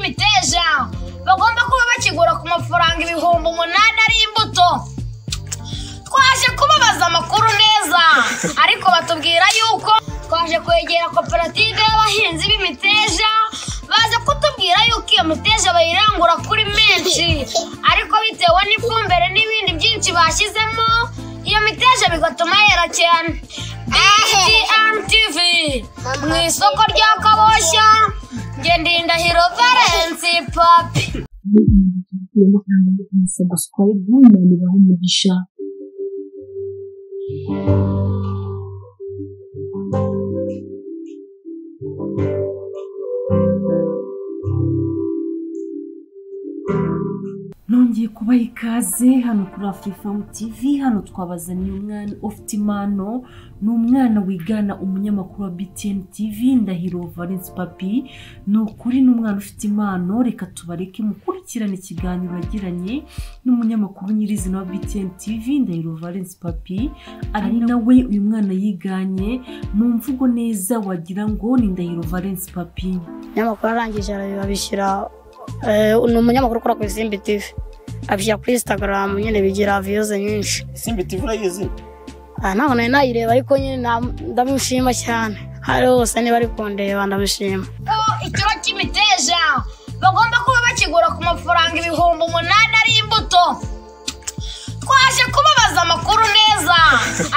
cy'imiteja bagomba kuba bakigura ku mafaranga 8000 ari imbuto. Twaje kubabaza amakuru neza, ariko batubwira yuko twaje kwegera koperative y'abahinzi b'imiteja, baza kutubwira yuko iyo miteja bayirangura kuri menshi, ariko bitewe n'ifumbire n'ibindi byinshi bashyizemo, iyo miteja bigatuma yera cyane. BTN TV mu isoko rya Kaboshya, nge Ndindahiro Valence Papi. Subscribe Imana ibahe umugisha. Nongeye kubaha ikaze hano kuri Afrifam TV. Hano twabazaniye umwana ufite impano, ni umwana wigana umunyamakuru wa BTN TV Ndahiro Valence Papi. Ni ukuri ni umwana ufite impano, reka tubareke mukurikirane ikiganiro yagiranye n'umunyamakuru nyirizina wa BTN TV Ndahiro Valence Papi, ari nawe uyu mwana yiganye mu mvugo neza wagira ngo ni Ndahiro Valence Papi. Umunyamakuru arangije arabibabishyira, ni umunyamakuru ukora ku Isimbi TV, abishyira kuri Instagram nyine bigira views nyinshi. Isimbi TV urayizi? Ntabwo nari nayireba, ariko nyine ndamushima cyane, hari hose niba ari kundeba ndamushima. Ikiro cy'imiteja bagomba kuba bakigura ku mafaranga 8000 ari imbuto. Twaje kubabaza amakuru neza,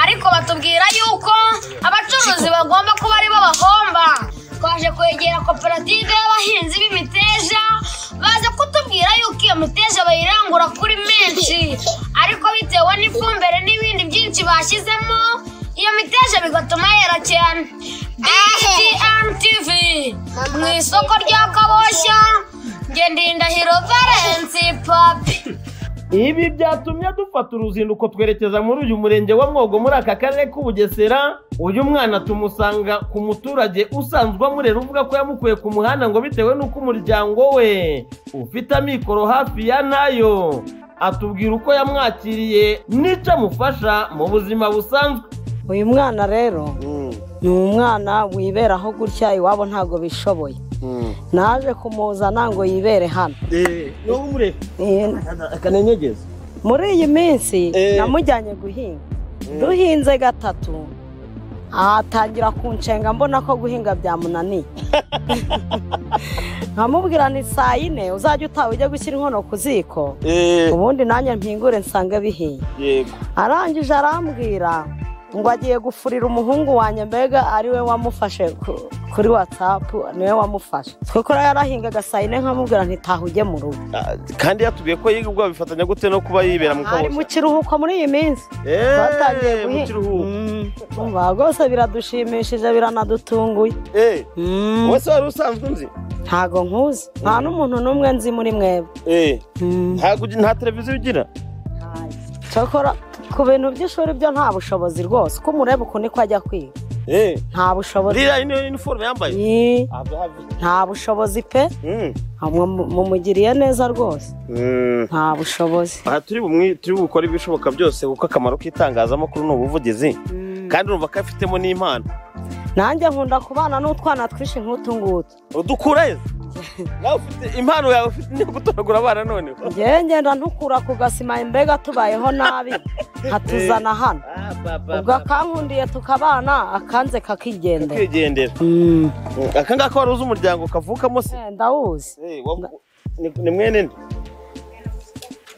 ariko batubwira yuko abacuruzi bagomba kuba ari bo bahomba. Twaje kwegera koperative y'abahinzi b'imiteja, baza kutubwira yuko iyo miteja bayirangura kuri menshi, ariko bitewe n'ifumbire n'ibindi byinshi bashyizemo, iyo miteja bigatuma yera cyane. BTN TV mu isoko rya Kaboshya, nge Ndindahiro Valence Papi. Ibi byatumye dufata uruzinduko twerekeza muri uyu murenge wa Mwogo muri aka karere k'Ubugesera. Uyu mwana tumusanga ku muturage usanzwe amurera, uvuga ko yamukuye ku muhanda ngo bitewe n'uko umuryango we ufite amikoro hafi ya nayo. Atubwira uko yamwakiriye n'icyo amufasha mu buzima busanzwe. Uyu mwana rero ni umwana wiberaho gutya, iwabo ntabwo bishoboye. Naje kumuzana ngo yibere hano. Muri iyi minsi namujyanye guhinga, duhinze gatatu atangira kunshenga mbona ko guhinga byamunaniye. Nkamubwira ni saa yine uzajya utaha ujye gushyira inkono ku ziko, ubundi nanjye mpingure nsange bihiye. Arangije arambwira ngo agiye gufurira umuhungu wanjye, mbega ari we wamufashe kuri WhatsApp, niwe wamufashe. Kuko yarahingaga saa yine nkamubwira nti taha ujye mu rugo. Kandi yatubwiye ko yiga, ubwo bifatanya gute no kuba yibera mu Kaboshya? Ari mu kiruhuko muri iyi minsi. Batangiye guhinga. Rwose biradushimishije, biranadutunguye. Wese wari usanzwe unzi? Ntago nkuzi, nta n'umuntu n'umwe nzi muri mwebwe. Nta televiziyo ugira? Cyakora ku bintu by'ishuri byo nta bushobozi rwose, ko umureba ukuntu niko ajya kwiga. Nta bushobozi. Iriya ni uniforme yambaye? Nta bushobozi pe. Mumugiriye neza rwose. Nta bushobozi. Aha turi bukore ibishoboka byose, kuko akamaro k'itangazamakuru ni ubuvugizi, kandi urumva ko afitemo n'impano. Nanjye nkunda kubana n'utwana twinshi nk'utu ngutu. Udukura he? Nawe ufite impano yawe, ufite niyo gutoragura abana noneho. Njyewe ngenda ntukura ku gasima, imbega tubayeho nabi nkatuzana hano. Ubwo akankundiye tukabana, akanze kakigendera. Aka ngaka wari uzi umuryango kavukamo se? Ndawuzi. Ni mwene nde?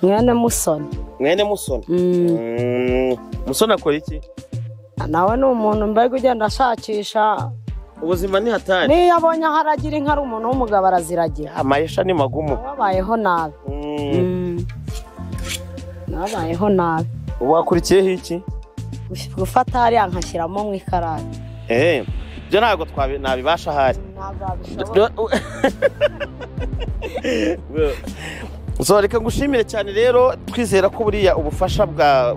Mwene Musoni. Mwene Musoni. Musoni akora iki? Nawe ni umuntu mbega ugenda ashakisha. Ubuzima ni hatari. Niyo abonye aho aragira inka ari umuntu w'umugabo araziragira. Amayesha ni magumu. Wabayeho nabi. Nabayeho nabi. Ubu wakurikiyeho iki? Gufata hariya nkashyiramo mu ikarani. Ibyo ntabwo nabibasha ahari. So reka ngushimire cyane rero, twizera ko buriya ubufasha bwa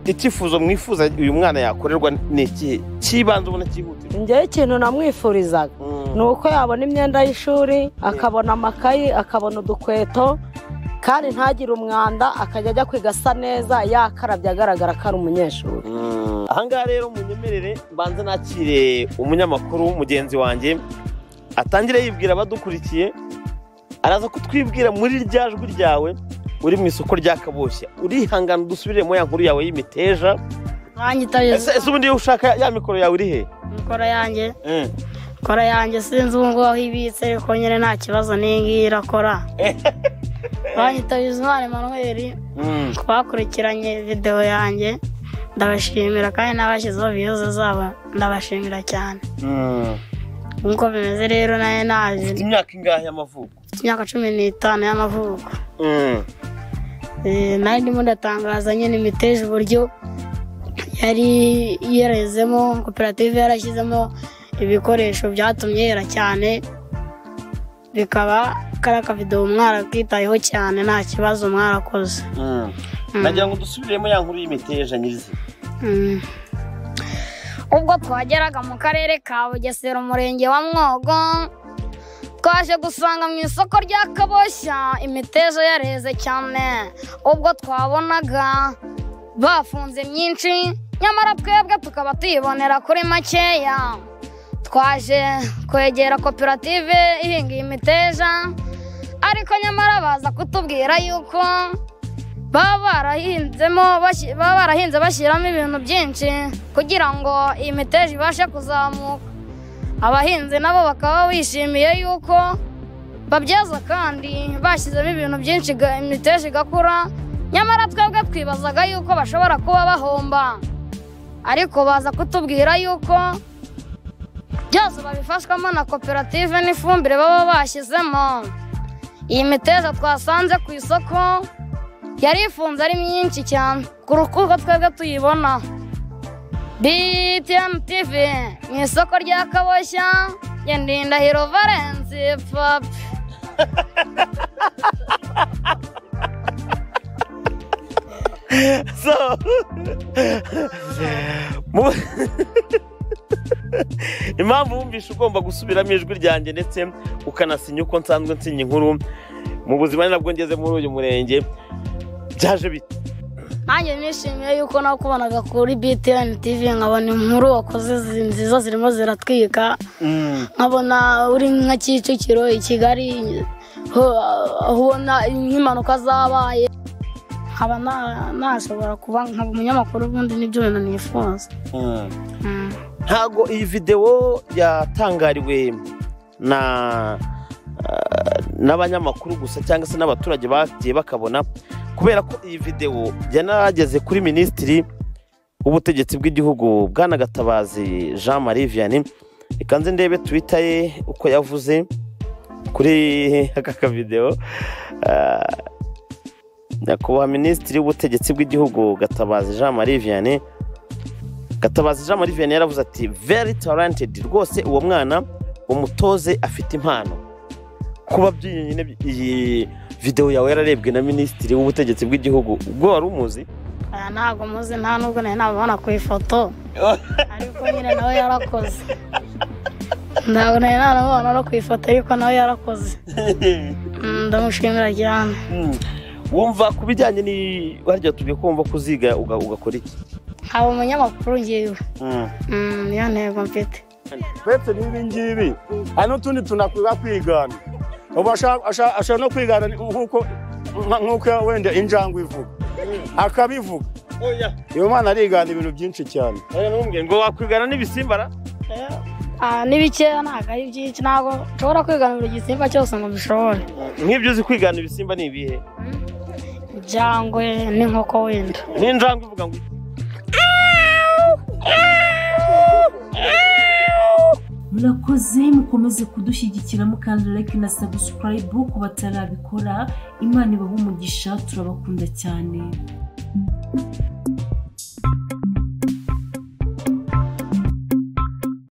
icyifuzo mwifuza uyu mwana yakorerwa ni ikihe cyibanze ubona cyihutirwa? Njyewe ikintu namwifurizaga ni uko yabona imyenda y'ishuri, akabona amakayi, akabona udukweto, kandi ntagire umwanda, akajya ajya kwiga asa neza, yakarabye agaragara ko ari umunyeshuri. Ahangaha rero munyemerere mbanze nakire umunyamakuru mugenzi wanjye, atangire yibwira abadukurikiye, Araza kutwibwira muri rya jwi ryawe uri mu isoko rya Kaboshya. Urihangana udusubiremo ya nkuru yawe y'imiteja. Ese ubundi iyo ushaka ya mikoro yawe iri he? Mikoro yanjye? Mikoro yanjye sinzi ubu ngubu aho ibitse, ariko nyine nta kibazo n'iyi irakora. Banyita Bizimana Emmanuel, twakurikiranye video yanjye, ndabashimira kandi n'abashyizeho views zabo ndabashimira cyane. Nkuko bimeze rero naye naje. Ufite imyaka ingahe y'amavuko? Mfite imyaka 15 y'amavuko. Nari ndimo ndatangaza nyine imiteja uburyo yari yerezemo, koperative yarashyizemo ibikoresho byatumye yera cyane, bikaba kari akavidewo mwarakitayeho cyane, nta kibazo mwarakoze. Nagira ngo dusubiremo ya nkuru y'imiteja nyirizina. Ubwo twageraga mu karere ka Bugesera, umurenge wa Mwogo, twaje gusanga mu isoko rya Kaboshya imiteja yareze cyane. Ubwo twabonaga bafunze myinshi, nyamara twebwe tukaba tuyibonera kuri makeya. Twaje kwegera koperative ihinga imiteja, ariko nyamara baza kutubwira yuko baba barahinze bashyiramo ibintu byinshi kugira ngo iyi miteja ibashe kuzamuka. Abahinzi nabo bakaba bishimiye yuko babyaza kandi bashyizemo ibintu byinshi imiteja igakura, nyamara twebwe twibazaga yuko bashobora kuba bahomba, ariko baza kutubwira yuko byose babifashwamo na koperative n'ifumbire baba bashyizemo. Iyi miteja twasanze ku isoko yari ifunze ari myinshi cyane kuko twebwe tuyibona. BTN TV mu isoko rya Kaboshya, Ndindahiro Valence Papi. So impamvu wumvishe ugomba gusubiramo ijwi ryanjye ndetse ukanasinya uko nsanzwe nsinya inkuru mu buzima, nabwo ngeze muri uyu murenge byaje bite? Nanjye nishimiye yuko nakubonaga kuri BTN TV, nkabona inkuru wakoze nziza zirimo ziratwika, nkabona uri nka Kicukiro i Kigali, ubona nk'impanuka zabaye, nkaba nashobora kuba nkaba umunyamakuru ubundi nibyo bintu nifuza. Ntago iyi video yatangariwe na n'abanyamakuru gusa cyangwa se n'abaturage bagiye bakabona, kubera ko iyi video yanageze kuri Minisitiri w'ubutegetsi bw'igihugu Bwana Gatabazi Jean Marie Vianney. Reka nze ndebe Twitter ye uko yavuze kuri aka video. Nyakubahwa Minisitiri w'ubutegetsi bw'igihugu Gatabazi Jean Marie Vianney, Gatabazi Jean Marie Vianney yaravuze ati very talented, rwose uwo mwana umutoze afite impano. Kuba byonyine iyi video yawe yararebwe na Minisitiri w'ubutegetsi bw'igihugu, ubwo wari umuzi? Ntabwo muzi, nta nubwo nari nababona ku ifoto, ariko nyine nawe yarakoze. Ntabwo nari nababona no ku ifoto, ariko nawe yarakoze. Ndamushimira cyane. Wumva ku bijyanye ni harya tubye kumva kuziga ugakora iki? Nkaba umunyamakuru ngewe. Niyo ntego mfite. Uretse n'ibi ngibi hari n'utundi tunakwiga kwigana. Ubu ashaka no kwigana nk'uko wenda injangwe ivuga akabivuga. Iyo mwana arigana ibintu byinshi cyane. Ngo wakwigana n'ibisimba? Ni bikeya, ntabwo ari byinshi, ntabwo nshobora kwigana buri gisimba cyose ngo mbishobore. Nk'ibyo uzi kwigana ibisimba ni ibihe? Injangwe n'inkoko wenda. N'injangwe ivuga ngo Murakoze, mukomeze kudushyigikira mukanda like na subscribe ku batarabikora. Imana ibahe umugisha, turabakunda cyane.